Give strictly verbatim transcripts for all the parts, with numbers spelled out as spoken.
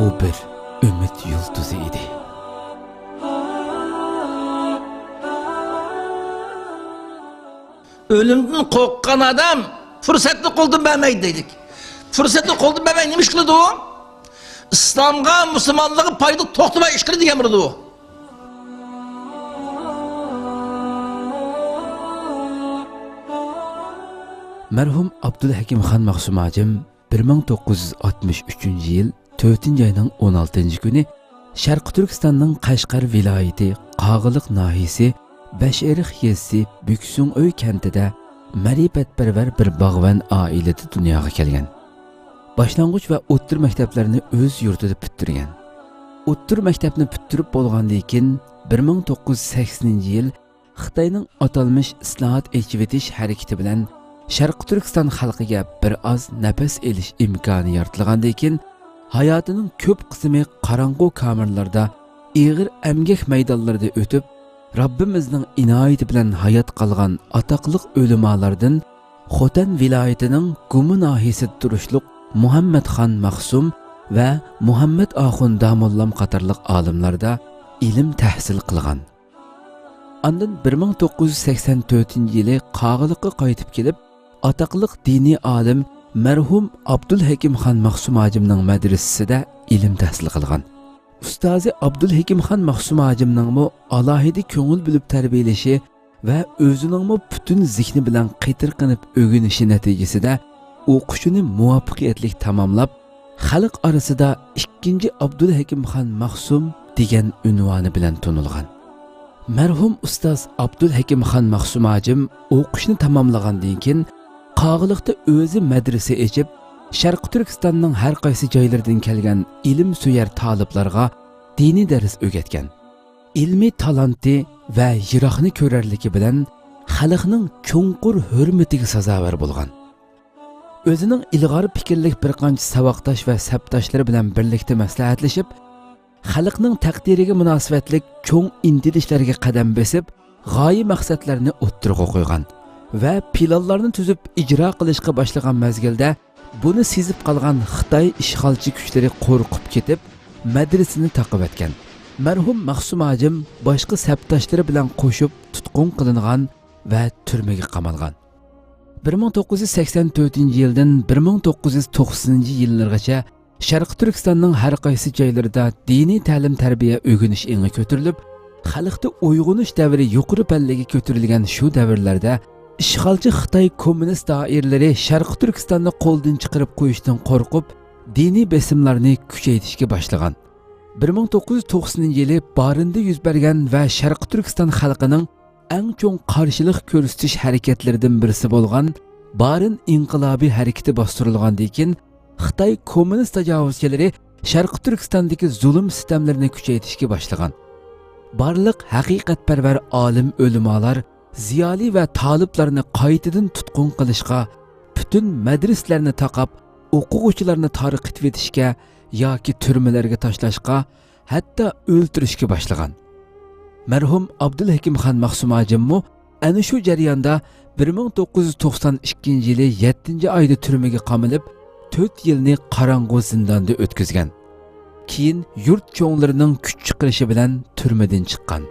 ئۇ بىر ئۈمىد يۇلتۇزى ئىدى. ئۆلۈمدىن قورققان ئادەم پۇرسەتنى قولدىن بەرمەيدۇ دەيدۇ. پۇرسەتنى قولدىن بەرمەي نېمە ئىش قىلىدۇ؟ ئىسلامغا، مۇسۇلمانلىققا پايدا توختىماي ئىش قىلىدۇ دېگەن بولىدۇ. مەرھۇم ئابدۇلھەكىم خان مەخسۇم ھاجىم بىر مىڭ توققۇز يۈز ئاتمىش ئۈچىنچى يىل تۆتىنچى ئاينىڭ ئون ئالتىنچى كۈنى شەرقىي تۈركىستاننىڭ قەشقەر ۋىلايىتى قاغىلىق ناھىيىسى بەشئېرىق يېزىسى بۈكسۈڭئۆي كەنتىدە مەرىپەتپەرۋەر بىر باغۋەن ئائىلىدە دۇنياغا كەلگەن. باشلانغۇچ ۋە ئوتتۇرا مەكتەپلەرنى ئۆز يۇرتىدا پۈتتۈرگەن. ئوتتۇرا مەكتەپنى پۈتتۈرۈپ بولغاندىن كېيىن، بىر مىڭ توققۇز يۈز سەكسىنىنچى يىل خىتاينىڭ ئاتالمىش ئىسلاھات، ئېچىۋېتىش ھەرىكىتى بىلەن شەرقىي تۈركىستان خەلقىگە بىر ئاز نەپەس ئېلىش ئىمكانى يارىتىلغاندىن كېيىن، ھاياتىنىڭ كۆپ قىسمى قاراڭغۇ كامېرلاردا، ئېغىر ئەمگەك مەيدانلىرىدا ئۆتۈپ، رەببىمىزنىڭ ئىنايىتى بىلەن ھايات قالغان ئاتاقلىق ئۆلىمالاردىن خوتەن ۋىلايىتىنىڭ گۇما ناھىيەسىدە تۇرۇشلۇق مۇھەممەتخان مەخسۇم ۋە مۇھەممەت ئاخۇن داموللام قاتارلىق ئالىملاردا ئىلىم تەھسىل قىلغان. ئاندىن بىر مىڭ توققۇز يۈز سەكسەن تۆتىنچى يىلى قاغىلىققا قايتىپ كېلىپ، ئاتاقلىق دىنىي ئالىم مەرھۇم ئابدۇلھەكىم خان مەخسۇم ھاجىمنىڭ مەدرىسىسىدە ئىلىم تەھسىل قىلغان. ئۇستازى ئابدۇلھەكىم خان مەخسۇم ھاجىمنىڭمۇ ئالاھىدە كۆڭۈل بۆلۈپ تەربىيەلىشى ۋە ئۆزىنىڭمۇ پۈتۈن زېھنى بىلەن قېتىرقىنىپ ئۆگىنىشى نەتىجىسىدە ئوقۇشىنى مۇۋەپپەقىيەتلىك تاماملاپ، خەلق ئارىسىدا ئىككىنچى ئابدۇلھەكىم خان مەخسۇم دېگەن ئۇنۋانى بىلەن تونۇلغان. مەرھۇم ئۇستاز ئابدۇلھەكىم خان مەخسۇم ھاجىم ئوقۇشنى تاماملىغاندىن كېيىن، قاغىلىقتا ئۆزى مەدرىسە ئېچىپ، شەرقىي تۈركىستاننىڭ ھەر قايسى جايلىرىدىن كەلگەن ئىلىمسۆيەر تالىپلارغا دىنىي دەرس ئۆگەتكەن. ئىلمىي تالانتى ۋە يىراقنى كۆرەرلىكى بىلەن خەلقنىڭ چوڭقۇر ھۆرمىتىگە سازاۋەر بولغان. ئۆزىنىڭ ئىلغار پىكىرلىك بىر قانچە ساۋاقداش ۋە سەپداشلىرى بىلەن بىرلىكتە مەسلىھەتلىشىپ، خەلقنىڭ تەقدىرىگە مۇناسىۋەتلىك چوڭ ئىنتىلىشلەرگە قەدەم بېسىپ، غايە مەقسەتلەرنى ئوتتۇرىغا قويغان ۋە پىلانلارنى تۈزۈپ ئىجرا قىلىشقا باشلىغان مەزگىلدە، بۇنى سېزىپ قالغان خىتاي ئىشغالچى كۈچلىرى قورقۇپ كېتىپ، مەدرىسىنى تاقىۋەتكەن. مەرھۇم مەخسۇم ھاجىم باشقا سەپداشلىرى بىلەن قوشۇپ تۇتقۇن قىلىنغان ۋە تۈرمىگە قامالغان. بىر مىڭ توققۇز يۈز سەكسەن تۆتىنچى يىلدىن بىر مىڭ توققۇز يۈز توقسىنىنچى يىللىرىغىچە شەرقىي تۈركىستاننىڭ ھەر قايسى جايلىرىدا دىنىي تەلىم-تەربىيە ئۆگىنىش ئېڭى كۆتۈرۈلۈپ، خەلقتە ئويغىنىش دەۋرى يۇقىرى پەللىگە كۆتۈرۈلگەن شۇ دەۋرلەردە، ئىشغالچى خىتاي كوممۇنىست دائىرىلىرى شەرقىي تۈركىستاننى قولدىن چىقىرىپ قويۇشتىن قورقۇپ، دىنىي بېسىملارنى كۈچەيتىشكە باشلىغان. بىر مىڭ توققۇز يۈز توقسىنىنچى يىلى بارىندا يۈز بەرگەن ۋە شەرقىي تۈركىستان خەلقىنىڭ ئەڭ چوڭ قارشىلىق كۆرسىتىش ھەرىكەتلىرىدىن بىرسى بولغان بارىن ئىنقىلابىي ھەرىكىتى باستۇرۇلغاندىن كېيىن، خىتاي كوممۇنىست تاجاۋۇزچىلىرى شەرقىي تۈركىستاندىكى زۇلۇم-سىتەملىرىنى كۈچەيتىشكە باشلىغان. بارلىق ھەقىقەتپەرۋەر ئالىم-ئۆلىمالار، زىيالىي ۋە تالىپلارنى قايتىدىن تۇتقۇن قىلىشقا، پۈتۈن مەدرىسىلەرنى تاقاپ، ئوقۇغۇچىلارنى تارقىتىۋېتىشكە ياكى تۈرمىلەرگە تاشلاشقا، ھەتتا ئۆلتۈرۈشكە باشلىغان. مەرھۇم ئابدۇلھەكىم خان مەخسۇم ھاجىممۇ ئەنە شۇ جەرياندا بىر مىڭ توققۇز يۈز توقسان ئىككىنچى يىلى يەتتىنچى ئايدا تۈرمىگە قامىلىپ، تۆت يىلنى قاراڭغۇ زىنداندا ئۆتكۈزگەن. كېيىن يۇرت چوڭلىرىنىڭ كۈچ چىقىرىشى بىلەن تۈرمىدىن چىققان.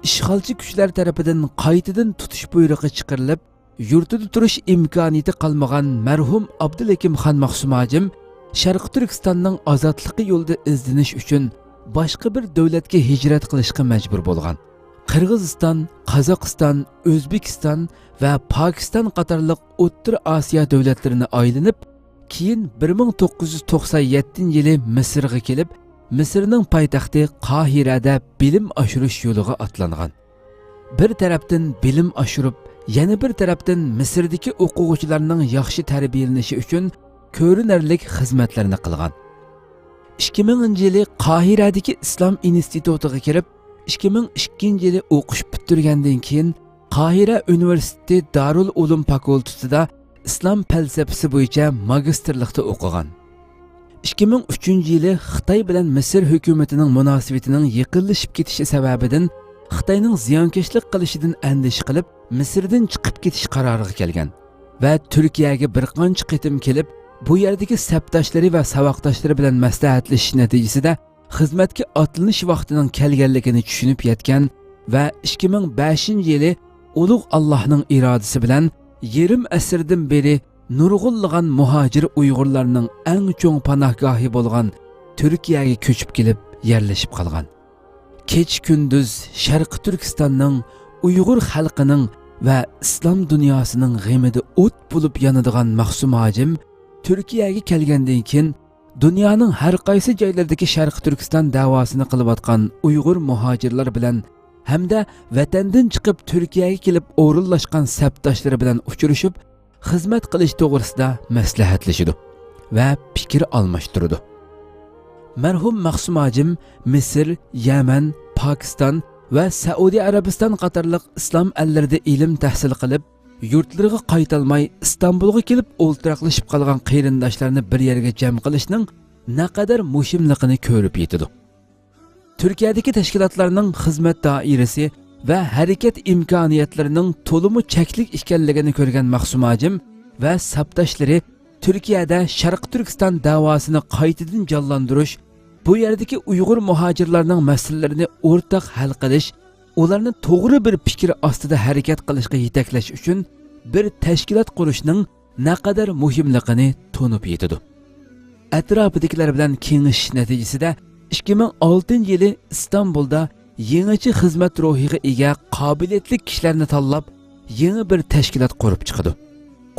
ئىشغالچى كۈچلەر تەرىپىدىن قايتىدىن تۇتۇش بۇيرۇقى چىقىرىلىپ، يۇرتىدا تۇرۇش ئىمكانىيىتى قالمىغان مەرھۇم ئابدۇلھېكىم خان مەخسۇم ھاجىم شەرقىي تۈركىستاننىڭ ئازادلىقى يولىدا ئىزدىنىش ئۈچۈن باشقا بىر دۆلەتكە ھىجرەت قىلىشقا مەجبۇر بولغان. قىرغىزىستان، قازاقىستان، ئۆزبېكىستان ۋە پاكىستان قاتارلىق ئوتتۇرا ئاسىيا دۆلەتلىرىنى ئايلىنىپ، كېيىن بىر مىڭ توققۇز يۈز توقسان يەتتىنچى يىلى مىسىرغا كېلىپ، مىسىرنىڭ پايتەختى قاھىرەدە بىلىم ئاشۇرۇش يولىغا ئاتلانغان. بىر تەرەپتىن بىلىم ئاشۇرۇپ، يەنە بىر تەرەپتىن مىسىردىكى ئوقۇغۇچىلارنىڭ ياخشى تەربىيەلىنىشى ئۈچۈن كۆرۈنەرلىك خىزمەتلەرنى قىلغان. ئىككى مىڭىنچى يىلى قاھىرەدىكى ئىسلام ئىنستىتۇتىغا كىرىپ، ئىككى مىڭ ئىككىنچى يىلى ئوقۇش پۈتتۈرگەندىن كېيىن، قاھىرە ئۇنىۋېرسىتېتى دارۇل ئۇلۇم فاكۇلتېتىدا ئىسلام پەلسەپىسى بويىچە ماگىستىرلىقتا ئوقۇغان. ئىككى مىڭ ئۈچىنچى يىلى خىتاي بىلەن مىسىر ھۆكۈمىتىنىڭ مۇناسىۋىتىنىڭ يېقىنلىشىپ كېتىشى سەۋەبىدىن خىتاينىڭ زىيانكەشلىك قىلىشىدىن ئەندىشە قىلىپ، مىسىردىن چىقىپ كېتىش قارارىغا كەلگەن ۋە تۈركىيەگە بىر قانچە قېتىم كېلىپ، بۇ يەردىكى سەپداشلىرى ۋە ساۋاقداشلىرى بىلەن مەسلىھەتلىشىش نەتىجىسىدە خىزمەتكە ئاتلىنىش ۋاقتىنىڭ كەلگەنلىكىنى چۈشىنىپ يەتكەن ۋە ئىككى مىڭ بەشىنچى يىلى ئۇلۇغ ئاللاھنىڭ ئىرادىسى بىلەن يېرىم ئەسىردىن بېرى نۇرغۇنلىغان مۇھاجىر ئۇيغۇرلارنىڭ ئەڭ چوڭ پاناھگاھى بولغان تۈركىيەگە كۆچۈپ كېلىپ يەرلىشىپ قالغان. كېچە-كۈندۈز شەرقىي تۈركىستاننىڭ، ئۇيغۇر خەلقىنىڭ ۋە ئىسلام دۇنياسىنىڭ غېمىدە ئوت بولۇپ يانىدىغان مەخسۇم ھاجىم تۈركىيەگە كەلگەندىن كېيىن، دۇنيانىڭ ھەر قايسى جايلىرىدىكى شەرقىي تۈركىستان دەۋاسىنى قىلىۋاتقان ئۇيغۇر مۇھاجىرلار بىلەن ھەمدە ۋەتەندىن چىقىپ تۈركىيەگە كېلىپ ئورۇنلاشقان سەپداشلىرى بىلەن ئۇچرىشىپ، خىزمەت قىلىش توغرىسىدا مەسلىھەتلىشىدۇ ۋە پىكىر ئالماشتۇرىدۇ. مەرھۇم مەخسۇم ھاجىم مىسىر، يەمەن، پاكىستان ۋە سەئۇدى ئەرەبىستان قاتارلىق ئىسلام ئەللىرىدە ئىلىم تەھسىل قىلىپ، يۇرتلىرىغا قايتالماي، ئىستانبۇلغا كېلىپ ئولتۇراقلىشىپ قالغان قېرىنداشلارنى بىر يەرگە جەم قىلىشنىڭ نەقەدەر مۇھىملىقىنى كۆرۈپ يېتىدۇ. تۈركىيەدىكى تەشكىلاتلارنىڭ خىزمەت دائىرىسى ۋە ھەرىكەت ئىمكانىيەتلىرىنىڭ تولىمۇ چەكلىك ئىكەنلىكىنى كۆرگەن مەخسۇم ھاجىم ۋە ساپداشلىرى تۈركىيەدە شەرقىي تۈركىستان دەۋاسىنى قايتىدىن جانلاندۇرۇش، بۇ يەردىكى ئۇيغۇر مۇھاجىرلارنىڭ مەسىلىلىرىنى ئورتاق ھەل قىلىش، ئۇلارنى توغرا بىر پىكىر ئاستىدا ھەرىكەت قىلىشقا يېتەكلەش ئۈچۈن بىر تەشكىلات قۇرۇشنىڭ نەقەدەر مۇھىملىقىنى تونۇپ يېتىدۇ. ئەتراپىدىكىلەر بىلەن كېڭىشىش نەتىجىسىدە، ئىككى مىڭ ئالتىنچى يىلى ئىستانبۇلدا يېڭىچە خىزمەت روھىغا ئىگە قابىلىيەتلىك كىشىلەرنى تاللاپ، يېڭى بىر تەشكىلات قۇرۇپ چىقىدۇ.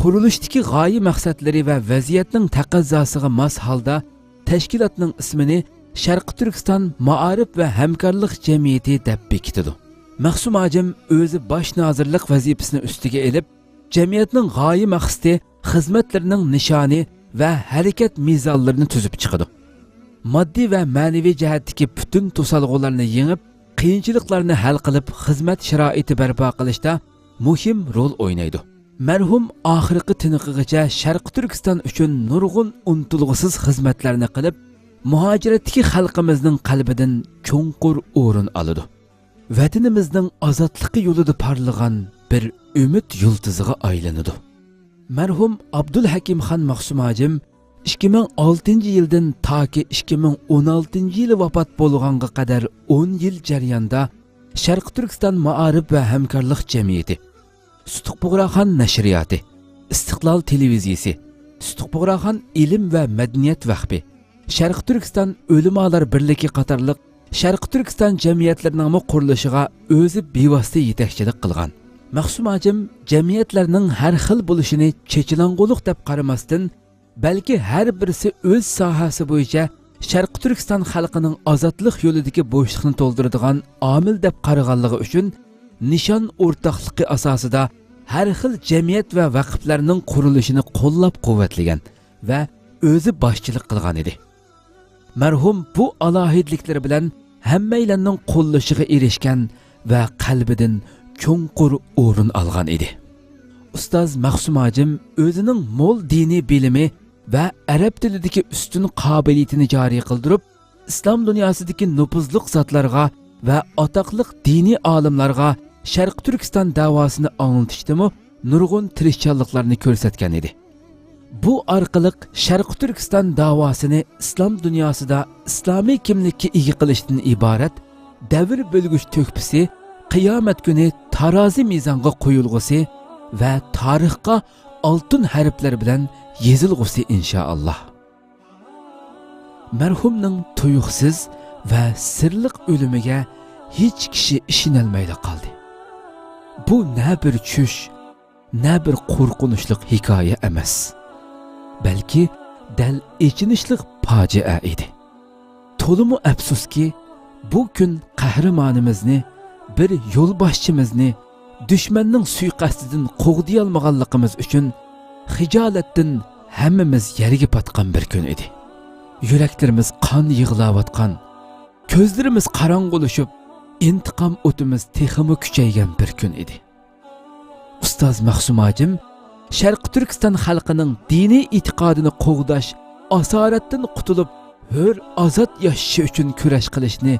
قۇرۇلۇشتىكى غايە مەقسەتلىرى ۋە ۋەزىيەتنىڭ تەقەززاسىغا ماس ھالدا تەشكىلاتنىڭ ئىسمىنى شەرقىي تۈركىستان مائارىپ ۋە ھەمكارلىق جەمئىيىتى دەپ بېكىتىدۇ. مەخسۇم ھاجىم ئۆزى باش نازىرلىق ۋەزىپىسىنى ئۈستىگە ئېلىپ، جەمئىيەتنىڭ غايە مەقسىتى، خىزمەتلىرىنىڭ نىشانى ۋە ھەرىكەت مىزانلىرىنى تۈزۈپ چىقىدۇ. ماددىي ۋە مەنىۋى جەھەتتىكى پۈتۈن توسالغۇلارنى يېڭىپ، قىيىنچىلىقلارنى ھەل قىلىپ، خىزمەت شارائىتى بەرپا قىلىشتا مۇھىم رول ئوينايدۇ. مەرھۇم ئاخىرقى تىنىقىغىچە شەرقىي تۈركىستان ئۈچۈن نۇرغۇن ئۇنتۇلغۇسىز خىزمەتلەرنى قىلىپ، مۇھاجىرەتتىكى خەلقىمىزنىڭ قەلبىدىن چوڭقۇر ئورۇن ئالىدۇ. ۋەتىنىمىزنىڭ ئازادلىقى يولىدا پارلىغان بىر ئۈمىد يۇلتۇزىغا ئايلىنىدۇ. مەرھۇم ئابدۇلھەكىمخان مەخسۇم ھاجىم ئىككى مىڭ ئالتىنچى يىلدىن تاكى ئىككى مىڭ ئون ئالتىنچى يىلى ۋاپات بولغانغا قەدەر ئون يىل جەرياندا شەرقىي تۈركىستان مائارىپ ۋە ھەمكارلىق جەمئىيىتى، سۇتۇق بۇغراخان نەشرىياتى، ئىستىقلال تېلېۋىزىيىسى، سۇتۇق بۇغراخان ئىلىم ۋە مەدەنىيەت ۋەخپى، شەرقىي تۈركىستان ئۆلىمالار بىرلىكى قاتارلىق شەرقىي تۈركىستان جەمئىيەتلىرىنىڭمۇ قۇرۇلۇشىغا ئۆزى بىۋاسىتە يېتەكچىلىك قىلغان. مەخسۇم ھاجىم جەمئىيەتلەرنىڭ ھەر خىل بولۇشىنى چېچىلاڭغۇلۇق دەپ قارىماستىن، بەلكى ھەر بىرسى ئۆز ساھەسى بويىچە شەرقىي تۈركىستان خەلقىنىڭ ئازادلىق يولىدىكى بوشلۇقنى تولدۇرىدىغان ئامىل دەپ قارىغانلىقى ئۈچۈن، نىشان ئورتاقلىقى ئاساسىدا ھەر خىل جەمئىيەت ۋە ۋەقىپلەرنىڭ قۇرۇلۇشىنى قوللاپ-قۇۋۋەتلىگەن ۋە ئۆزى باشچىلىق قىلغان ئىدى. مەرھۇم بۇ ئالاھىدىلىكلىرى بىلەن ھەممەيلەننىڭ قوللىشىغا ئېرىشكەن ۋە قەلبىدىن چوڭقۇر ئورۇن ئالغان ئىدى. ئۇستاز مەخسۇم ھاجىم ئۆزىنىڭ مول دىنىي بىلىمى ۋە ئەرەب تىلىدىكى ئۈستۈن قابىلىيىتىنى جارى قىلدۇرۇپ، ئىسلام دۇنياسىدىكى نوپۇزلۇق زاتلارغا ۋە ئاتاقلىق دىنىي ئالىملارغا شەرقىي تۈركىستان دەۋاسىنى ئاڭلىتىشتىمۇ نۇرغۇن تىرىشچانلىقلارنى كۆرسەتكەن ئىدى. بۇ ئارقىلىق شەرقىي تۈركىستان دەۋاسىنى ئىسلام دۇنياسىدا ئىسلامىي كىملىككە ئىگە قىلىشتىن ئىبارەت دەۋر بۆلگۈچ تۆھپىسى، قىيامەت كۈنى تارازى مىزانغا قويۇلغۇسى ۋە تارىخقا ئالتۇن ھەرپلەر بىلەن يېزىلغۇسى، ئىنشائاللا. مەرھۇمنىڭ تۇيۇقسىز ۋە سىرلىق ئۆلۈمىگە ھېچ كىشى ئىشىنەلمەيلا قالدى. بۇ نە بىر چۈش، نە بىر قورقۇنچلۇق ھېكايە ئەمەس، بەلكى دەل ئېچىنىشلىق پاجىئە ئىدى. تولىمۇ ئەپسۇسكى، بۇ كۈن قەھرىمانىمىزنى، بىر يولباشچىمىزنى دۈشمەننىڭ سۇيىقەستىدىن قوغدىيالمىغانلىقىمىز ئۈچۈن خىجالەتتىن ھەممىمىز يەرگە پاتقان بىر كۈن ئىدى. يۈرەكلىرىمىز قان يىغلاۋاتقان، كۆزلىرىمىز قاراڭغۇلىشىپ، ئىنتىقام ئوتىمىز تېخىمۇ كۈچەيگەن بىر كۈن ئىدى. ئۇستاز مەخسۇم ھاجىم شەرقىي تۈركىستان خەلقىنىڭ دىنىي ئېتىقادىنى قوغداش ئاسارەتتىن قۇتۇلۇپ، ھۆر، ئازاد ياشىشى ئۈچۈن كۈرەش قىلىشنى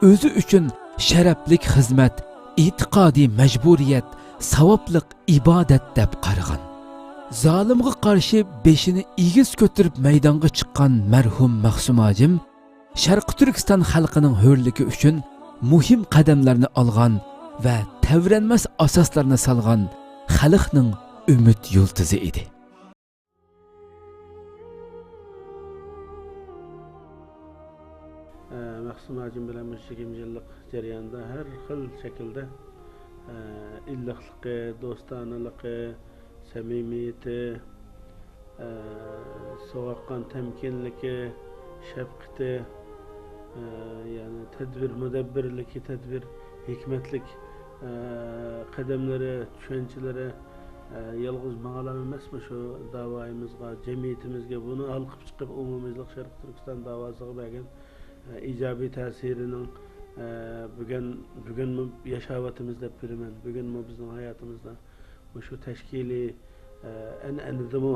ئۆزى ئۈچۈن شەرەپلىك خىزمەت، ئېتىقادىي مەجبۇرىيەت، ساۋابلىق ئىبادەت دەپ قارىغان. زالىمغا قارشى بېشىنى ئېگىز كۆتۈرۈپ مەيدانغا چىققان مەرھۇم مەخسۇم ھاجىم شەرقىي تۈركىستان خەلقىنىڭ ھۆرلۈكى ئۈچۈن مۇھىم قەدەملەرنى ئالغان ۋە تەۋرەنمەس ئاساسلارنى سالغان خەلقنىڭ ئۈمىد يۇلتۇزى ئىدى. ئە، مەخسۇم ھاجىم بىلەن مۇشۇ يىگىرمە يىللىق جەرياندا ھەر خىل شەكىلدە، ئە، ئىللىقلىقى، دوستانىلىقى، سەمىمىيىتى، ئە، سوغۇققان تەمكىنلىكى، شەپقىتى، ئە، يەنى تەدبىر مۇدەببىرلىكى، تەدبىر ھېكمەتلىك، ئە، قەدەملىرى، چۈشەنچىلىرى، ئە، يالغۇز ماڭىلا ئەمەس، مۇشۇ داۋايىمىزغا، جەمئىيىتىمىزگە بۇنى ھالقىپ چىقىپ، ئومۇميۈزلۈك شەرقىي تۈركىستان داۋاسىغا بەرگەن، ئە، ئىجابىي تەسىرىنىڭ، ئە، بۈگۈن، بۈگۈنمۇ ياشاۋاتىمىز دەپ بىلىمەن. بۈگۈنمۇ بىزنىڭ ھاياتىمىزدا مۇشۇ تەشكىلىي، ئە، ئەنئەنىدىمۇ،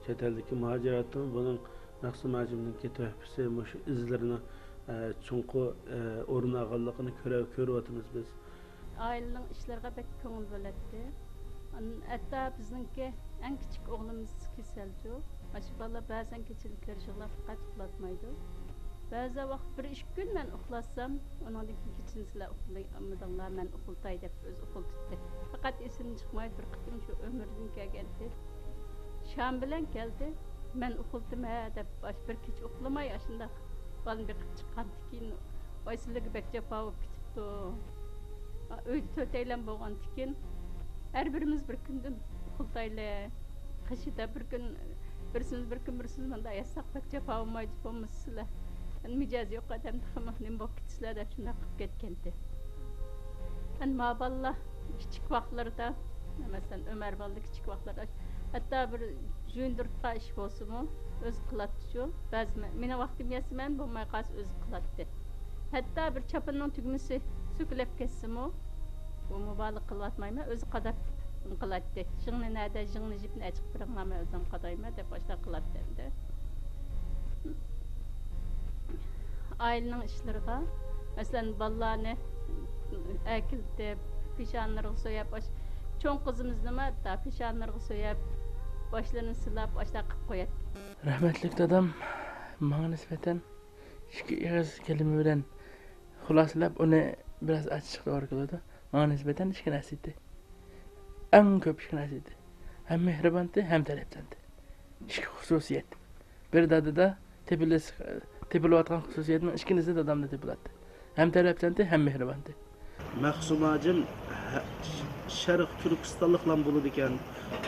چەت ئەلدىكى مۇھاجىراتتىمۇ بۇنىڭ مەخسۇم ھاجىمنىڭكى تۆھپىسى، مۇشۇ ئىزلىرىنىڭ، ئە، چوڭقۇر، ئە، ئورۇن ئالغانلىقىنى كۆرە-، كۆرۈۋاتىمىز بىز. ئائىلىنىڭ ئىشلىرىغا بەك كۆڭۈل بۆلەتتى. ئان-، ھەتتا بىزنىڭكى ئەڭ كىچىك ئوغلىمىز كېسەلچۇ. ئاشۇ بالا بەزەن كېچىلىك يىغلاپ پەقەت ئۇخلاتمايدۇ. بەزى ۋاقىت بىر ئىككى كۈن مەن ئۇخلاتسام، ئۇنىڭدىن كېيىن كېچىنى سىلەر ئۇخلىمىدىڭلار، مەن ئۇخلىتاي دەپ ئۆزى ئۇخلىتىپتۇ. پەقەت ئېسىدىن چىقماي بىر قېتىم شۇ ئۆمرىدىن كەلگەنتى. شام بىلەن كەلدى. مەن ئۇخلىتىمەن دەپ، ئاش-، بىر كېچە ئۇخلىماي ئاشۇنداق بالىنى بېقىپ چىققاندىكىن، ۋاي، سىلەرگە بەك جاپا بولۇپ كېتىپتۇ. ئۆيدە تۆتەيلەن بولغاندىكىن، ھەر بىرىمىز بىر كۈندىن ئۇخلىتايلى. قېشىدا بىر كۈن بىرسىمىز، بىر كۈن بىرسىمىز مۇنداق ياتساق بەك جاپا بولمايدۇ، بولمىسا سىلەر مىجەزى يوق ئادەم تېخىمۇ نېمە بولۇپ كېتىسىلەر دەپ شۇنداق قىلىپ كەتكەنتى. ئەمما بالىلار كىچىك ۋاقىتلىرىدا، مەسىلەن، ئۆمەر بالىدا كىچىك ۋاقىتلىرىدا ھەتتا بىر يۇيۇندۇرۇۋاتقان ئىش بولسىمۇ ئۆزى قىلاتتىچۇ. بەزى مە-، مېنىڭ ۋاقتىم يەتسە مەن، بولماي قالسا ئۆزى قىلاتتى. ھەتتا بىر چاپىنىنىڭ تۈگمىسى سۆكۈلۈپ كەتسىمۇ، بۇ مۇبالىغە قىلىۋاتمايمەن، ئۆزى قاداپ قىلاتتى. جىڭنى نەدە، جىڭنى جىپنى ئەچىقىپ بېرىڭلار، مەن ئۆزۈم قادايمەن دەپ ئاشۇنداق قىلاتتى ئەمدى. ئائىلىنىڭ ئىشلىرىغا، مەسىلەن، بالىلارنى ئەكېلىتىپ، پېشانىلىرىغا سۆيەپ، ئاش-، چوڭ قىزىمىزنىمۇ ھەتتا پېشانىلىرىغا سۆيەپ، باشلىرىنى سىلاپ، ئاشۇنداق قىلىپ قوياتتى. رەھمەتلىك دادام ماڭا نىسبەتەن ئىككى ئېغىز كەلىمە بىلەن خۇلاسىلەپ، ئۇنى بىراز ئاچىقچە توغرا كېلىدۇ. ماڭا نىسبەتەن ئىككى نەرسە ئىدى. ئەڭ كۆپ ئىككى نەرسە ئىدى. ھەم مېھرىبانتى، ھەم تەلەپچانتى. ئىككى خۇسۇسىيەت. بىر دادىدا تېپىلىس-، تېپىلىۋاتقان خۇسۇسىيەتنىڭ ئىككىنچىسى دادامدا تېپىلاتتى. ھەم تەلەپچانتى، ھەم مېھرىبانتى. مەخسۇم ھاجىم ھە-، شەرقىي تۈركىستانلىقلارمۇ بولىدىكەن،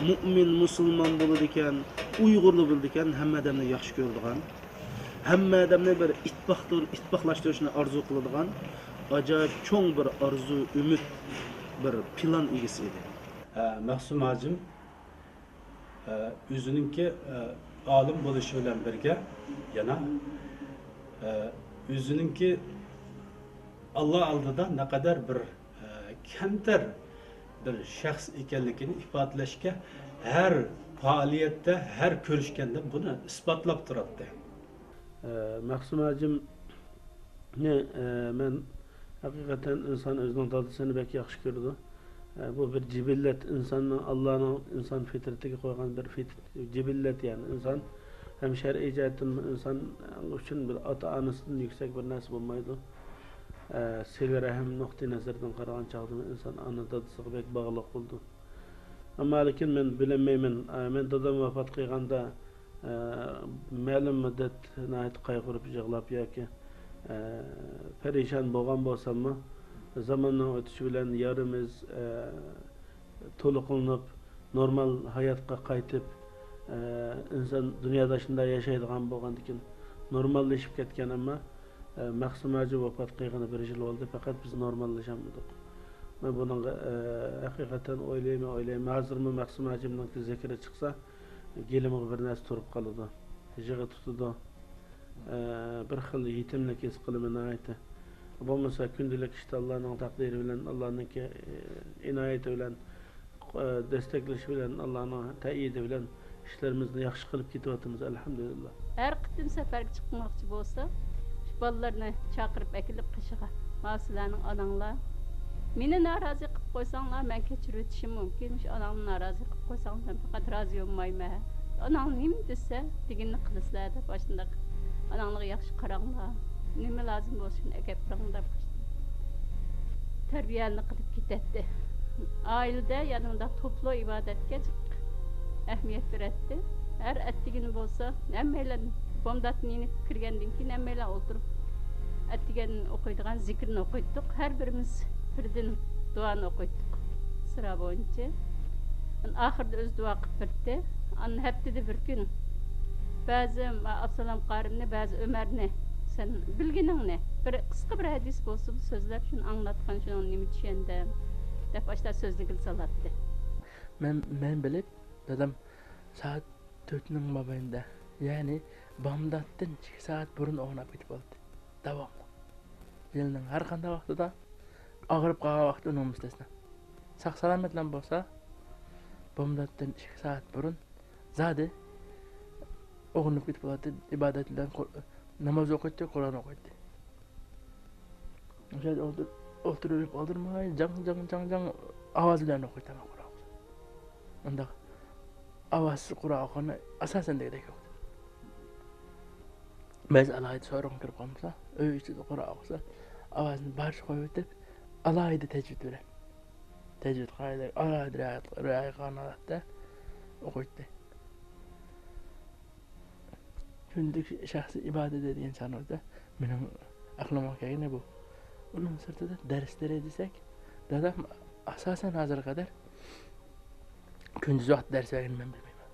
مۇئمىن، مۇسۇلمان بولىدىكەن، ئۇيغۇرلار بولىدىكەن، ھەممە ئادەمنى ياخشى كۆرىدىغان، ھەممە ئادەمنى بىر ئىتتىپاقلىر-، ئىتتىپاقلاشتۇرۇشنى ئارزۇ قىلىدىغان ئاجايىپ چوڭ بىر ئارزۇ، ئۈمىد، بىر پىلان ئىگىسى ئىدى. ھە، مەخسۇم ھاجىم ئە، ئۆزىنىڭكى، ئە، ئالىم بولۇشى بىلەن بىرگە، يەنە، ئە، ئۆزىنىڭكى ئاللا ئالدىدا نەقەدەر بىر، ئە، كەمتەر بىر شەخس ئىكەنلىكىنى ئىپادىلەشكە ھەر پائالىيەتتە، ھەر كۆرۈشكەندە بۇنى ئىسپاتلاپ تۇراتتى. ئە، مەخسۇم ھاجىمنى، ئە، مەن ھەقىقەتەن ئىنسان ئۆزىنىڭ دادىسىنى بەك ياخشى كۆرىدۇ. ئە، بۇ بىر جىبىللەت، ئىنساننىڭ، ئاللانىڭ ئىنسان فىترىتىگە قويغان بىر فىت-، جىبىللەت، يەنى ئىنسان ھەم شەرئىي جەھەتتىن ئىنسان ئۈچۈن بىر ئاتا-ئانىسىدىن يۈكسەك بىر نەرسە بولمايدۇ. ئە، سىلە رەھىم نۇقتىئى نەزىرىدىن قارىغان چاغدا ئىنسان ئانا دادىسىغا بەك باغلىق بولىدۇ. ئەمما لېكىن مەن بىلەلمەيمەن. ئە، مەن دادام ۋاپات قىلغاندا، ئە، مەلۇم مۇددەت ناھايىتى قايغۇرۇپ يىغلاپ ياكى، ئە، پەرىشان بولغان بولساممۇ، زاماننىڭ ئۆتۈشى بىلەن يارىمىز، ئە، تولۇقلىنىپ، نورمال ھاياتقا قايتىپ، ئە، ئىنسان دۇنيادا شۇنداق ياشايدىغان بولغاندىكىن نورماللىشىپ كەتكەن، ئەمما، ئە، مەخسۇم ھاجى ۋاپات قىلغىنى بىر يىل بولدى، پەقەت بىز نورماللىشالمىدۇق. مەن بۇنىڭغا، ئە، ھەقىقەتەن ئويلايمەن، ئويلايمەن. ھازىرمۇ مەخسۇم ھاجىمنىڭكى زىكرى چىقسا، گېلىمغا بىر نەرسە تۇرۇپ قالىدۇ، يىغا تۇتىدۇ. ئە، بىر خىل يېتىملىك ھېس قىلىمەن ناھايىتى. بولمىسا كۈندىلىك ئىشتا ئاللانىڭ تەقدىرى بىلەن، ئاللانىڭكى، ئە، ئىنايىتى بىلەن، ئە، دەستەكلىشى بىلەن، ئاللانىڭ تەئيىدى بىلەن ئىشلىرىمىزنى ياخشى قىلىپ كېتىۋاتىمىز، ئەلھەمدۇلىللا. ھەر قېتىم سەپەرگە چىقماقچى بولسا، شۇ بالىلارنى چاقىرىپ ئەكېلىپ قېشىغا، ماۋۇ سىلەرنىڭ ئاناڭلار، مېنى نارازى قىلىپ قويساڭلار، مەن كەچۈرۈۋېتىشىم مۇمكىن، مۇشۇ ئاناڭنى نارازى قىلىپ قويساڭلار، مەن پەقەت رازى بولمايمەن. ئاناڭ نېمە دېسە، دېگىنىنى قىلىسىلەر دەپ، ئاشۇنداق ئاناڭلارغا ياخشى قاراڭلار، نېمە لازىم بولسا، شۇنى ئەكەپ بېرىڭ دەپ، تەربىيەنى قىلىپ كېتەتتى. ئائىلىدە يەنە مۇنداق توپلۇق ئىبادەتكە جىق ئەھمىيەت بېرەتتى. ھەر ئەتىگىنى بولسا، ھەممەيلەن بومداتتىن يېنىپ كىرگەندىن كېيىن، ھەممەيلەن ئولتۇرۇپ، ئەتىگەن ئوقۇيدىغان زىكىرنى ئوقۇيتتۇق. ھەر بىرىمىز بىردىن دۇئانى ئوقۇيتتۇق، سىرا بويىچە. ئاخىرىدا ئۆزى دۇئا قىلىپ بېرىتتى. ئاندىن ھەپتىدە بىر كۈن بەزى ئابسالام قارىنى، بەزى ئۆمەرنى، سەن بىلگىنىڭنى، بىر قىسقا بىر ھەدىس بولسىمۇ سۆزلەپ، شۇنى ئاڭلاتقىن، شۇنىڭدىن نېمە چۈشەندىم دەپ، ئاشۇنداق سۆزلىگىلى سالاتتى. مەن، مەن بىلىپ، دادام سائەت تۆتنىڭ مابەينىدە، يەنى بامداتتىن ئىككى سائەت بۇرۇن ئويغىنىپ كېتىپ قالاتتى. داۋاملىق. يىلنىڭ ھەر قانداق ۋاقتىدا، ئاغرىپ قالغان ۋاقتى ئۇنىڭ مۇستەسنا. ساق-سالامەتلا بولسا، بامداتتىن ئىككى سائەت بۇرۇن زادى ئويغىنىپ كېتىپ قالاتتى، ئىبادەت بىلەن قۇر-، ناماز ئوقۇيتتى، قۇرئان ئوقۇيتتى. ئوشۇ يەردە ئولتۇر-، ئولتۇرۇپ ئولتۇرماي، جاڭ، جاڭ، جاڭ، جاڭ ئاۋاز بىلەن ئوقۇيتتى قۇرئان. ئۇنداق ئاۋازسىز قۇرئان ئوقۇغىنى ئاساسەن دېگۈدەك يوق. بەزى ئالاھىدە سورۇنغا كىرىپ قالمىسا، ئۆي ئىچىدە قۇرئان ئوقۇسا، ئاۋازىنى بارچە قويۇۋېتىپ، ئالاھىدە تەجۋىد بىلەن، تەجۋىد قائىدىلىرىگە ئالاھىدە رىئايەت، رىئايە قىلغان ھالەتتە ئوقۇيتتى. كۈندىلىك شەخسىي ئىبادىتى دېگەن چاغىمىزدا مېنىڭ ئەقلىمغا كەلگىنى بۇ. ئۇنىڭ سىرتىدا دەرسلىرى دېسەك، دادام ئاساسەن ھازىرغا قەدەر كۈندۈز ۋاقىت دەرس بەرگىنىنى مەن بىلمەيمەن.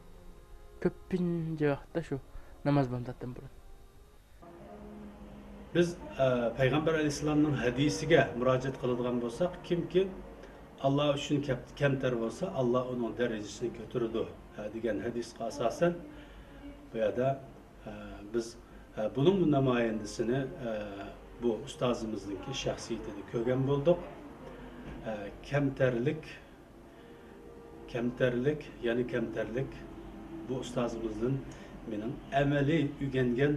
كۆپىنچە ۋاقىتتا شۇ ناماز بامداتتىن بۇرۇن. بىز، ئە، پەيغەمبەر ئەلەيھىسسالامنىڭ ھەدىسىگە مۇراجىئەت قىلىدىغان بولساق، كىمكى ئاللا ئۈچۈن كەپ-، كەمتەر بولسا، ئاللا ئۇنىڭ دەرىجىسىنى كۆتۈرىدۇ، ھە، دېگەن ھەدىسقا ئاساسەن، بۇ يەردە، ئە، بىز، ئە، بۇنىڭ نامايەندىسىنى، ئە، بۇ ئۇستازىمىزنىڭكى شەخسىيىتىدە كۆرگەن بولدۇق. ئە، كەمتەرلىك، كەمتەرلىك، يەنە كەمتەرلىك بۇ ئۇستازىمىزدىن مېنىڭ ئەمەلىي ئۆگەنگەن،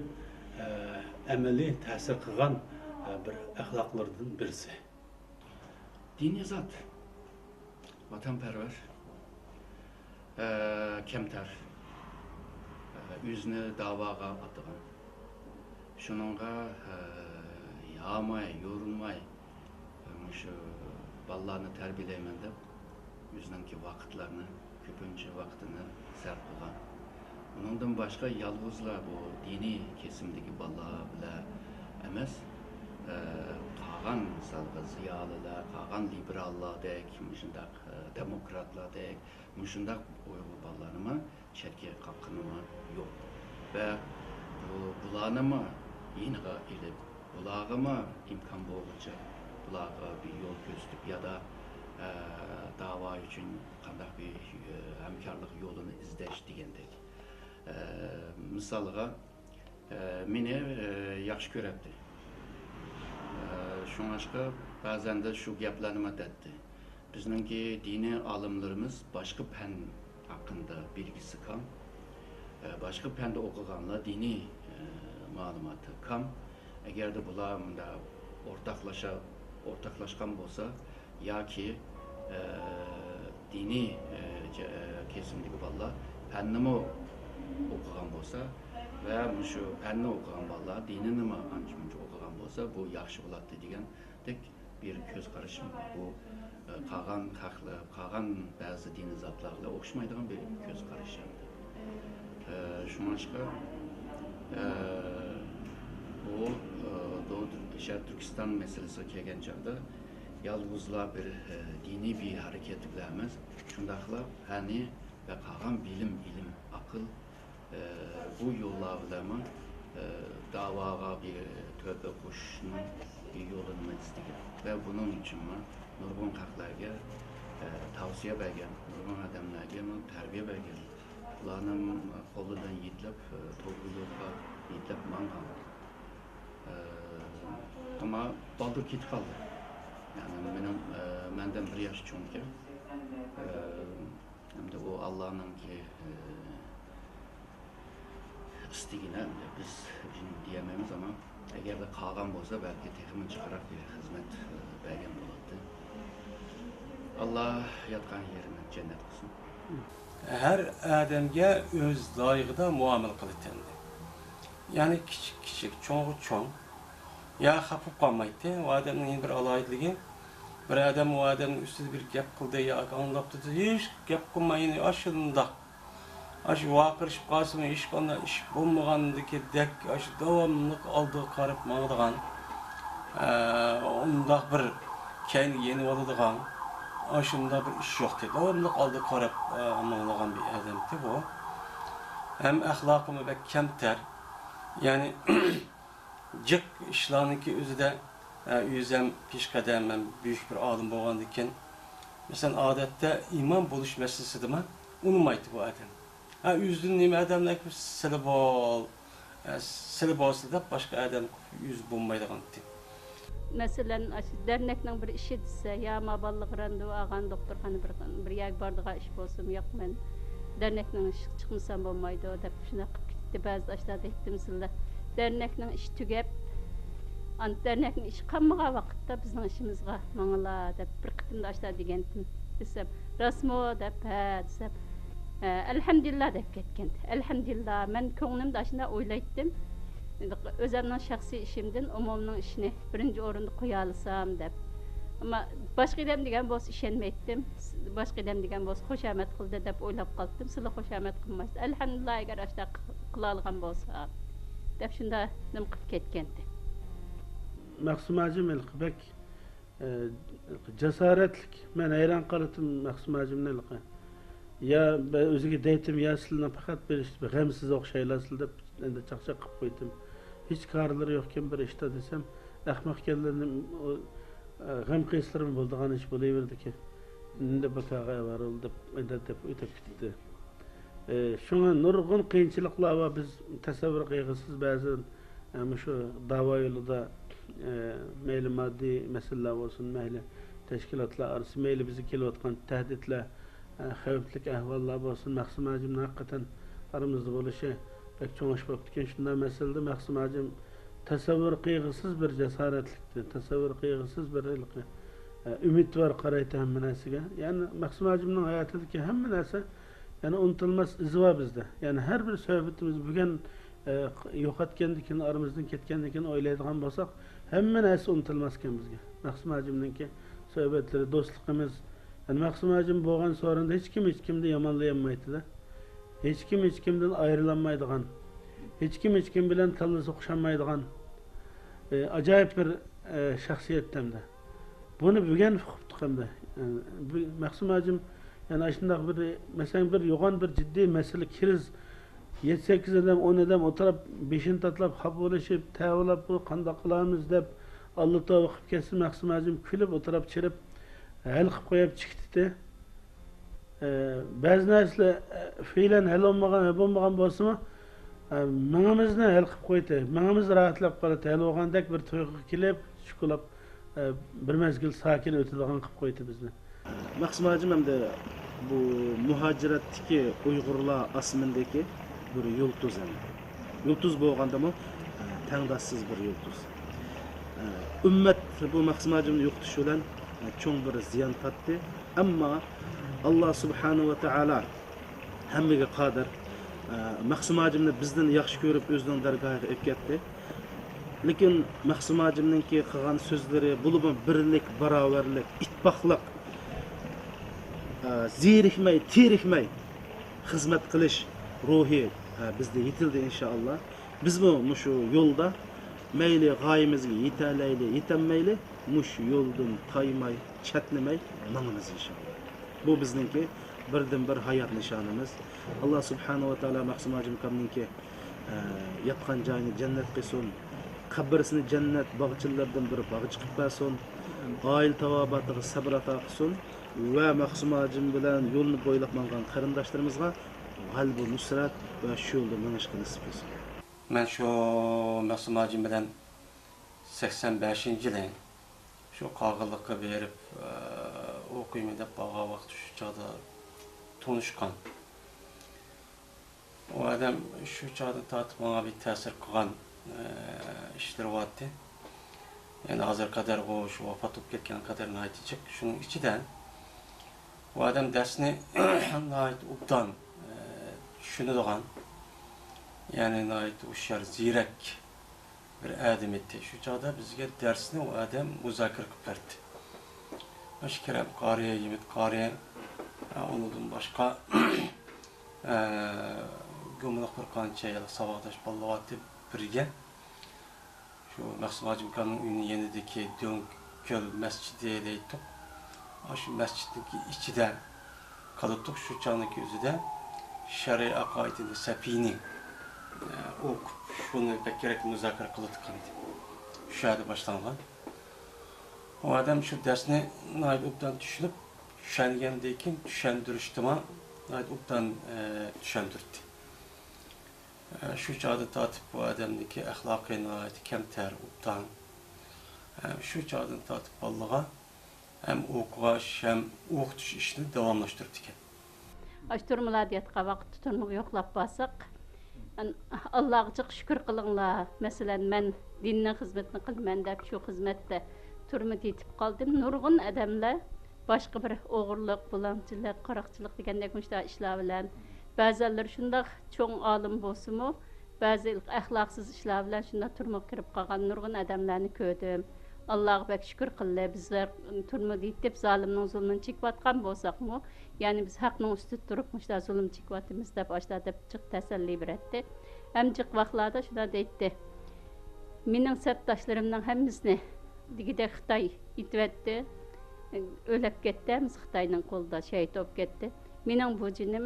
ئە، ئەمەلىي تەسىر قىلغان، ئە، بىر ئەخلاقلىرىدىن بىرسى. دىنىي زات، ۋەتەنپەرۋەر، ئە، كەمتەر، ئە، ئۆزىنى داۋاغا ئاتىغان. شۇنىڭغا، ئە، ياماي، يورۇلماي، مۇشۇ بالىلارنى تەربىيەلەيمەن دەپ، ئۆزىنىڭكى ۋاقىتلارنى، كۆپىنچە ۋاقتىنى سەرپ قىلغان. ئۇنىڭدىن باشقا يالغۇزلا بۇ دىنىي كېسىمدىكى بالىلار بىلەن ئەمەس، ئە، قالغان، مىسالغا، زىيالىيلار، قالغان لىبېراللاردەك، مۇشۇنداق، ئە، دېموكراتلاردەك، مۇشۇنداق ئۇيغۇر بالىلارنىمۇ چەتكە قاققىنىمۇ يوق. ۋە بۇ، بۇلارنىمۇ يېنىغا ئېلىپ، بۇلارغىمۇ ئىمكان بولغۇچە بۇلارغا بىر يول كۆرسىتىپ يادا، ئە، داۋا ئۈچۈن قانداق بىر، ئە، ھەمكارلىق يولىنى ئىزدەش دېگەندەك. ئە، مىسالغا، ئە، مېنى، ئە، ياخشى كۆرەتتى. ئە، شۇڭلاشقا بەزەندە شۇ گەپلەرنىمۇ دەتتى. بىزنىڭكى دىنىي ئالىملىرىمىز باشقا پەن ھەققىدە بىلگىسى كام، ئە، باشقا پەندە ئوقۇغانلار دىنىي، ئە، مەلۇماتى كام. ئەگەردە بۇلار مۇنداق ئورتاقلاشا-، ئورتاقلاشقان بولسا، ياكى، ئە، دىنىي، ئە، جە-، كېسىمدىكى بالىلار پەننىمۇ ئوقۇغان بولسا ۋە مۇشۇ پەننى ئوقۇغان بالىلار دىنىنىمۇ ئانچە-مۇنچە ئوقۇغان بولسا، بۇ ياخشى بولاتتى دېگەندەك بىر كۆز قارىشىم. بۇ، ئە، قالغان خەقلەر، قالغان بەزى دىنىي زاتلار بىلەن ئوخشىمايدىغان بىر كۆز قارىشىم. ئە، شۇڭلاشقا، ئە، بۇ، ئە، دو-، شەرقىي تۈركىستان مەسىلىسىگە كەلگەن چاغدا، يالغۇزلا بىر، ئە، دىنىي بىر ھەرىكەت بىلەن ئەمەس، شۇنداقلا پەننى ۋە قالغان بىلىم، ئىلىم، ئەقىل، ئە، بۇ يوللار بىلەنمۇ، ئە، داۋاغا بىر تۆھپە قوشۇشنىڭ بىر يولىنىمۇ ئىزدىگەن ۋە بۇنىڭ ئۈچۈنمۇ نۇرغۇن خەقلەرگە، ئە، تەۋسىيە بەرگەن، نۇرغۇن ئادەملەرگىمۇ تەربىيە بەرگەن. ئۇلارنىڭ قولىدىن يېتىلىپ، ئە، توغرا يولغا يېتىلىپ ماڭغان. ئە، ئەمما بالدۇر كېتىپ قالدى. يەنى مېنىڭ، ئە، مەندىن بىر ياش چوڭكەن. ئە، ئەمدى ئۇ ئاللانىڭكى، ئە، ئىستىگىنە بىز جىن دېيەلمەيمىز، ئەمما ئەگەردە قالغان بولسا، بەلكى تېخىمۇ جىقراق بىر خىزمەت، ئە، بەرگەن بولاتتى. ئاللا ياتقان يېرىنى جەننەت قىلسۇن. ھەر ئادەمگە ئۆز لايىقىدا مۇئامىلە قىلىتەندى. يەنى كىچىك كىچىك، چوڭغا چوڭ. يا خاپا بولۇپ قالمايتتى. ئۇ ئادەمنىڭ يەنە بىر ئالاھىدىلىكى، بىر ئادەم ئۇ ئادەمنىڭ ئۈستىدە بىر گەپ قىلدى ياكى ئاڭلاپ تۇردى، ھېچ گەپ قىلماي، يەنە ئاشۇنداق، ئاشۇ ۋارقىرىشىپ قالسىمۇ، ھېچقانداق ئىش بولمىغاندىكىدەك، ئاشۇ داۋاملىق ئالدىغا قاراپ ماڭىدىغان، ئە، ئۇنداق بىر كەينىگە يېنىۋالىدىغان، ئاشۇنداق بىر ئىش يوقتى. داۋاملىق ئالدىغا قاراپ، ئە، ماڭىدىغان بىر ئادەمتى بۇ. ھەم ئەخلاقىمۇ بەك كەمتەر. يەنى، جىق ئىشلارنىڭكى ئۆزىدە، ئە، ئۆزەم پېشقەدەم، ھەم بۈيۈك بىر ئالىم بولغاندىكىن، مەسىلەن، ئادەتتە ئىمام بولۇش مەسىلىسىدىمۇ ئۇنىمايتتى بۇ ئادەم. ھە، ئۆزىدىن نېمە ئادەملەر سىلە بول، ئە، سىلە بولسا دەپ باشقا ئادەم يۈز بولمايدىغانتى. مەسىلەن، ئاشۇ دەرنەكنىڭ بىر ئىشى دېسە، يا ما بالىلىق راندېۋۇ ئالغان دوختۇرخانا بىر، بىر يەرگە بارىدىغان ئىش بولسىمۇ، ياق، مەن دەرنەكنىڭ ئىشىغا چىقمىسام بولمايدۇ دەپ شۇنداق قىلىپ كېتىپتى. بەزىدە ئاشۇنداق دەيتتىم سىلە، دەرنەكنىڭ ئىشى تۈگەپ، ئاندىن دەرنەكنىڭ ئىشى قالمىغان ۋاقىتتا بىزنىڭ ئىشىمىزغا ماڭىلا دەپ بىر قېتىمدا ئاشۇنداق دېگەنتىم دېسەم، راستمۇ دەپ، ھە دېسەم، ھە، ئەلھەمدۇلىللا دەپ كەتكەنتى. ئەلھەمدۇلىللا، مەن كۆڭلۈمدە ئاشۇنداق ئويلايتتىم. ئۆزەمنىڭ شەخسىي ئىشىمدىن ئومۇمنىڭ ئىشىنى بىرىنچى ئورۇندا قويالىسام دەپ. ئەمما باشقا ئادەم دېگەن بولسا ئىشەنمەيتتىم. باشقا ئادەم دېگەن بولسا خۇشامەت قىلدى دەپ ئويلاپ قالاتتىم. سىلە خۇشامەت قىلمايسىز. ئەلھەمدۇلىللا، ئەگەر ئاشۇنداق قىلالىغان بولسا دەپ شۇنداق نېمە قىلىپ كەتكەنتى. مەخسۇم ھاجىم ھېلىقى بەك ئە، جاسارەتلىك. مەن ھەيران قالاتتىم مەخسۇم ھاجىمنى ھېلىقى. يا بە-، ئۆزىگە دەيتتىم، يا سىلىنىڭ پەقەت بىر ئىش-، بىر غەمسىز ئوخشايلا سىلە دەپ، ئەندى چاقچاق قىلىپ قويدۇم. ھېچ كارلىرى يوقكەن بىر ئىشتا دېسەم، ئەخمەق ئىكەنلىرىنى، ئۇ، ئە، غەم قىيسىلىرىمۇ بولىدىغان ئىش بولۇۋېرىدىكەن. ئەندى بىكارغا ئاۋارە بولدى دەپ، ئەندى دەپ ئۆتۈپ كېتىپتۇ. ئى، شۇڭا نۇرغۇن قىيىنچىلىقلار بار. بىز تەسەۋۋۇر قىلغۇسىز بەزى، ئى، مۇشۇ داۋا يولىدا، ئى، مەيلى ماددىي مەسىلىلەر بولسۇن، مەيلى تەشكىلاتلار ئارىسى، مەيلى بىزگە كېلىۋاتقان تەھدىتلەر، ئى، خەۋپلىك ئەھۋاللار بولسۇن، مەخسۇم ھاجىمنىڭ ھەقىقەتەن ئارىمىزدا بولۇشى بەك چوڭ ئىش بوپتىكەن. شۇنداق مەسىلىدە مەخسۇم ھاجىم تەسەۋۋۇر قىلغۇسىز بىر جاسارەتلىكتى، تەسەۋۋۇر قىلغۇسىز بىر ھېلىقى، ئى، ئۈمىدۋار قارايتتى ھەممە نەرسىگە. يەنى مەخسۇم ھاجىمنىڭ ھاياتىدىكى ھەممە نەرسە يەنى ئۇنتۇلماس ئىزى بار بىزدە. يەنى ھەر بىر سۆھبىتىمىز بۈگۈن، ئە، يوقاتكاندىن كېيىن، ئارىمىزدىن كەتكەندىن كېيىن ئويلايدىغان بولساق، ھەممە نەرسە ئۇنتۇلماسكەن بىزگە. مەخسۇم ھاجىمنىڭكى سۆھبەتلىرى، دوستلۇقىمىز. يەنى مەخسۇم ھاجىم بولغان سورۇندا ھېچكىم ھېچكىمنى يامانلىيالمايتتى-دە. ھېچكىم ھېچكىمدىن ئايرىلالمايدىغان، ھېچكىم ھېچكىم بىلەن كاللىسى ئوخشالمايدىغان، ئە، ئاجايىپ بىر، ئە، شەخسىيەت ھەمدە. بۇنى بۈگۈن ئۇقۇپتۇق ئەمدى. بۇ مەخسۇم ھاجىم، يەنى ئاشۇنداق بىر، مەسىلەن، بىر يوغان بىر جىددىي مەسىلە، كىرىز، يەتتە سەككىز ئادەم، ئون ئادەم ئولتۇرۇپ، بېشىنى تاتىلاپ، خاپا بولۇشۇپ، تەۋىلاپ، بۇ قانداق قىلارمىز دەپ، ئاللا تەۋبە قىلىپ كەتسە، مەخسۇم ھاجىم كۈلۈپ، ئولتۇراپ چىرىپ، ھەل قىلىپ قويۇپ چىقىپ كېتىتتى. ئە، بەزى نەرسىلەر، ئە، فېئىلەن ھەل بولمىغان، بولمىغان بولسىمۇ، ئە، مېڭىمىزنى ھەل قىلىپ قويدى. مېڭىمىز راھەتلەپ قالدى. ھەل بولغاندەك بىر تۇيغۇغا كېلىپ، شۇكۇلاپ، ئە، بىر مەزگىل ساكىن ئۆتىدىغان قىلىپ قويدى بىزنى. مەخسۇم ھاجىم ئەمدى بۇ مۇھاجىرەتتىكى ئۇيغۇرلار ئاسمىنىدىكى بىر يۇلتۇز ئەمدى. يۇلتۇز بولغاندىمۇ، ئە، تەڭداشسىز بىر يۇلتۇز. ئە، ئۈممەت بۇ مەخسۇم ھاجىمنى يوقىتىش بىلەن، ئە، چوڭ بىر زىيان تارتتى. ئەمما ئاللا سۇبھانەھۇ ۋە تائالا ھەممىگە قادىر. ئە، مەخسۇم ھاجىمنى بىزدىن ياخشى كۆرۈپ ئۆزىنىڭ دەرگاھىغا ئەكەتتى. لېكىن مەخسۇم ھاجىمنىڭكى قىلغان سۆزلىرى، بولۇپمۇ بىرلىك، باراۋەرلىك، ئىتتىپاقلىق، ئە، زېرىكمەي، تېرىكمەي خىزمەت قىلىش روھى، ئە، بىزدە يېتىلدى ئىنشائاللا. بىزمۇ مۇشۇ يولدا مەيلى غايىمىزگە يېتەلەيلى، يېتەلمەيلى، مۇشۇ يولدىن تايماي، چەتنىمەي ماڭىمىز ئىنشائاللا. بۇ بىزنىڭكى بىردىنبىر ھايات نىشانىمىز. ئاللا سۇبھانەھۇ ۋە تائالا مەخسۇم ھاجىم ئاكامنىڭكى، ئە، ياتقان جايىنى جەننەت قىلسۇن. قەبرىسىنى جەننەت باغچىلىرىدىن بىر باغچە قىلىپ بەرسۇن. ئائىلە تاۋابىئاتىغا سەبر ئاتا قىلسۇن. ۋە مەخسۇم ھاجىم بىلەن يولنى بويلاپ ماڭغان قېرىنداشلىرىمىزغا غەلىبە نۇسرەت ۋە شۇ يولدا مېڭىشقا نېسىپ قىلسۇن. مەن شۇ مەخسۇم ھاجىم بىلەن سەكسەن بەشىنچى يىلى شۇ قاغىلىققا بېرىپ، ئە، ئوقۇيمەن دەپ بارغان ۋاقىت شۇ چاغدا تونۇشقان. ئۇ ئادەم شۇ چاغدىن تارتىپ ماڭا بىر تەسىر قىلغان، ئە، ئىشلىرى بارتى. يەنى ھازىرغا قەدەر ئۇ شۇ ۋاپات بولۇپ كەتكەنگە قەدەر ناھايىتى جىق. شۇنىڭ ئىچىدە ئۇ ئادەم دەرسنى ناھايىتى ئوبدان، ئە، چۈشىنىدىغان، يەنى ناھايىتى ھوشيار، زېرەك بىر ئادەم ئىدى. شۇ چاغدا بىزگە دەرسنى ئۇ ئادەم مۇزاكىرە قىلىپ بەردى. مۇشۇ كېرەم قارى، يىمىت قارى، ئە، ئۇنىڭدىن باشقا، ئە، گۇمىلىق بىر قانچە ساۋاقداش بالىلار بارتى بىرگە. شۇ مەخسۇم ھاجىمكامنىڭ ئۆيىنىڭ يېنىدىكى دۆڭكۆل مەسچىتى دەيتتۇق. ئاشۇ مەسچىتنىڭكى ئىچىدە قالاتتۇق. شۇ چاغنىڭكى ئۆزىدە شەرئىي ئەقائىدىنى سەپىينى، ئە، ئوقۇپ، شۇنى بەكرەك مۇزاكىرە قىلىۋاتقانىدى. شۇ يەردە باشلانغان. ئۇ ئادەم شۇ دەرسنى ناھايىتى ئوبدان چۈشىنىپ، چۈشەنگەندىن كېيىن چۈشەندۈرۈشتىمۇ ناھايىتى ئوبدان، ئە، چۈشەندۈردى. ئە، شۇ چاغدىن تارتىپ بۇ ئادەمنىڭكى ئەخلاقى ناھايىتى كەمتەر، ئوبدان. ئە، شۇ چاغدىن تارتىپ بالىلارغا ھەم ئوقۇغاچ، ھەم ئوقۇتۇش ئىشىنى داۋاملاشتۇرۇپتىكەن. ئاشۇ تۈرمىلەردە ياتقان ۋاقىتتا تۈرمىگە يوقلاپ بارساق، ئان-، ئاللاغا جىق شۈكۈر قىلىڭلار. مەسىلەن، مەن دىننىڭ خىزمىتىنى قىلىمەن دەپ، شۇ خىزمەتتە تۈرمىدە يېتىپ قالدىم. نۇرغۇن ئادەملەر باشقا بىر ئوغرىلىق، بۇلاڭچىلىق، قاراقچىلىق دېگەندەك مۇشۇنداق ئىشلار بىلەن، بەزەنلىرى شۇنداق چوڭ ئالىم بولسىمۇ، بەزى ئەخلاقسىز ئىشلار بىلەن شۇنداق تۈرمىگە كىرىپ قالغان نۇرغۇن ئادەملەرنى كۆردۈم. ئاللاغا بەك شۈكۈر قىلدى. بىزلەر تۈرمىدە يېتىپ، زالىمنىڭ زۇلمىنى چېكىۋاتقان بولساقمۇ، يەنى بىز ھەقنىڭ ئۈستىدە تۇرۇپ، مۇشۇنداق زۇلۇم چېكىۋاتىمىز دەپ، ئاشۇنداق دەپ جىق تەسەللى بېرەتتى. ھەم جىق ۋاقىتلاردا شۇنداق دەيتتى، مېنىڭ سەپداشلىرىمنىڭ ھەممىسىنى دېگۈدەك خىتاي ئېتىۋەتتى. ئۆلۈپ كەتتى، ھەممىسى خىتاينىڭ قولىدا شېھىت بولۇپ كەتتى. مېنىڭ بۇ جېنىم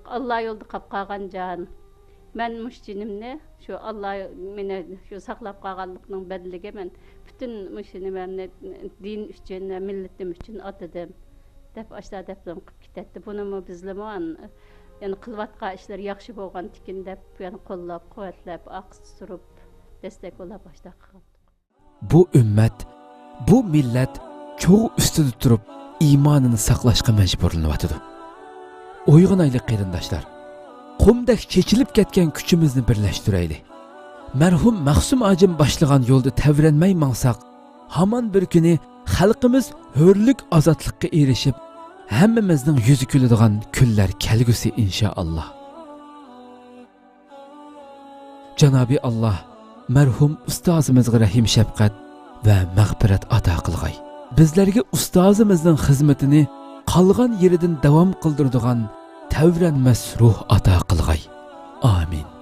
ئاللا يولىدا قاپ قالغان جان. مەن مۇشۇ جېنىمنى شۇ ئاللا مېنى شۇ ساقلاپ قالغانلىقنىڭ بەدىلىگە مەن پۈتۈن مۇشۇ نېمەمنى دىن ئۈچۈن، مىللىتىم ئۈچۈن ئاتىدىم، دەپ ئاشۇنداق دەپلىم قىلىپ كېتەتتى. بۇنىمۇ بىزلىمۇ ئان-، يەنە قىلىۋاتقان ئىشلىرى ياخشى بولغانتىكىن دەپ، يەنە قوللاپ قۇۋۋەتلەپ، ئالقىش ئۇرۇپ، دەستەك بولاپ ئاشۇنداق قىلغانتۇق. بۇ ئۈممەت، بۇ مىللەت چوغ ئۈستىدە تۇرۇپ ئىمانىنى ساقلاشقا مەجبۇرلىنىۋاتىدۇ. ئويغىنايلى قېرىنداشلار! قۇمدەك چېچىلىپ كەتكەن كۈچىمىزنى بىرلەشتۈرەيلى. مەرھۇم مەخسۇم ھاجىم باشلىغان يولدا تەۋرەنمەي ماڭساق، ھامان بىر كۈنى خەلقىمىز ھۆرلۈك، ئازادلىققا ئېرىشىپ، ھەممىمىزنىڭ يۈزى كۈلىدىغان كۈنلەر كەلگۈسى، ئىنشائاللا. جانابى ئاللا مەرھۇم ئۇستازىمىزغا رەھىم شەپقەت ۋە مەغپىرەت ئاتا قىلغاي. بىزلەرگە ئۇستازىمىزنىڭ خىزمىتىنى قالغان يېرىدىن داۋام قىلدۇرىدىغان تەۋرەنمەس روھ ئاتا قىلغاي. ئامىن.